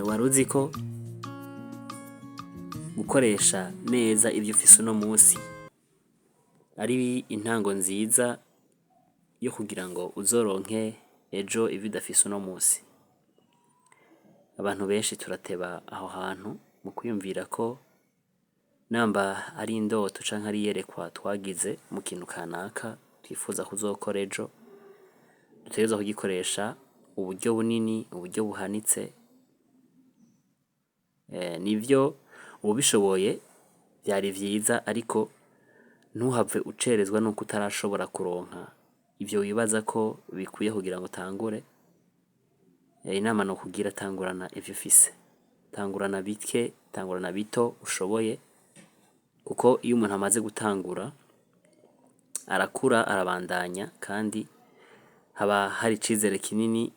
Wari uzi ko gukoresha neza ivyo ufise uno musi ari intango nziza yo kugira ngo uzoronke ejo ivyo udafise uno musi? Abantu benshi turateba aho hantu mu kwiyumvira ko namba ari indoto canke ari iyerekwa twagize mu kintu kanaka twifuza kuzokora ejo, dutegerezwa kugikoresha uburyo bunini, uburyo buhanitse. Nivyo ubishoboye vyari vyiza, ariko ntuhave ucerezwa nuko utarashobora kuronka ivyo wibaza ko bikwiye kugira ngo utangure. Inama nokugira, tangurana ivyo ufise, tangurana bike, tangurana bito ushoboye, kuko iyo umuntu amaze gutangura arakura, arabandanya, kandi haba hari icizere kinini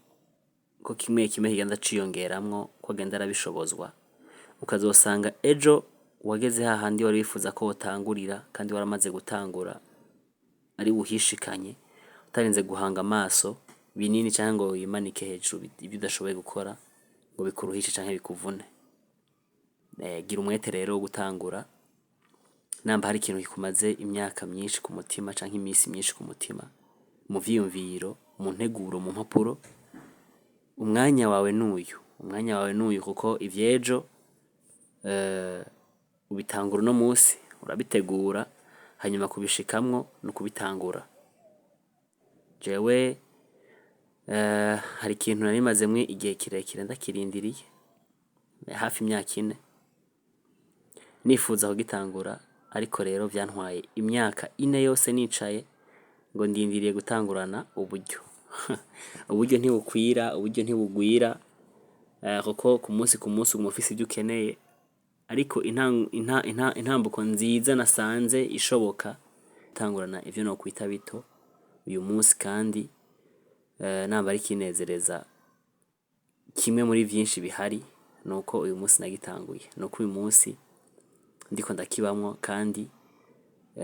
ko kimwe kimwe kigenda ciyongeramwo ko agenda arabishobozwa, ukazosanga ejo wageze hahandi wari wifuza ko wotangurira, kandi waramaze gutangura ari buhishikanye, utarinze guhanga amaso binini canke ngo wimanike hejuru ibyo udashoboye gukora ngo bikuruhishe canke bikuvune. Gira umwete rero wo gutangura namba hari ikintu kikumaze imyaka myinshi ku mutima canke iminsi myinshi ku mutima, mu vyiyumviro, mu nteguro, mu mpapuro. Umwanya wawe nuyu, umwanya wawe nuyu, kuko ivyejo ubitangura uno musi, urabitegura, hanyuma kubishikamwo ni ukubitangura. Jewe hari ikintu nari mazemwo igihe kirekire ndakirindiriye, hafi imyaka 4, nifuza kugitangura, ariko rero vyantwaye imyaka 4 yose nicaye ngo ndindiriye gutangurana uburyo. Uburyo ntibukwira, uburyo ntibugwira, kuko ku munsi ku munsi uguma ufise ivyo ukeneye, ariko intambuko nziza nasanze ishoboka, tangurana ivyo nokwita bito uyu munsi, kandi namba ari ikinezereza kimwe muri vyinshi bihari, nuko uyu munsi nagitanguye, nuko uyu munsi ndiko ndakibamwo, kandi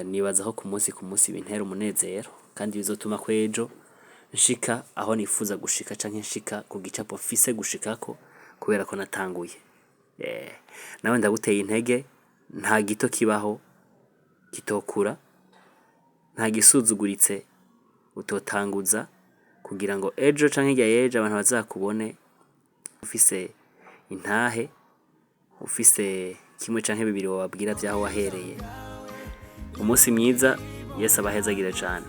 nibaza ko ku munsi ku munsi bintera umunezero, kandi bizotuma kwejo nshika aho nifuza gushika canke nshika ku gicapo mfise gushikako kubera ko natanguye. Nawe ndaguteye intege, nta gito kibaho kitokura, nta gisuzuguritse utotanguza kugira ngo ejo canke hirya y'ejo abantu bazakubone ufise intahe, ufise kimwe canke bibiri wobabwira vyaho wahereye. Umunsi mwiza, Yesu abahezagire cane.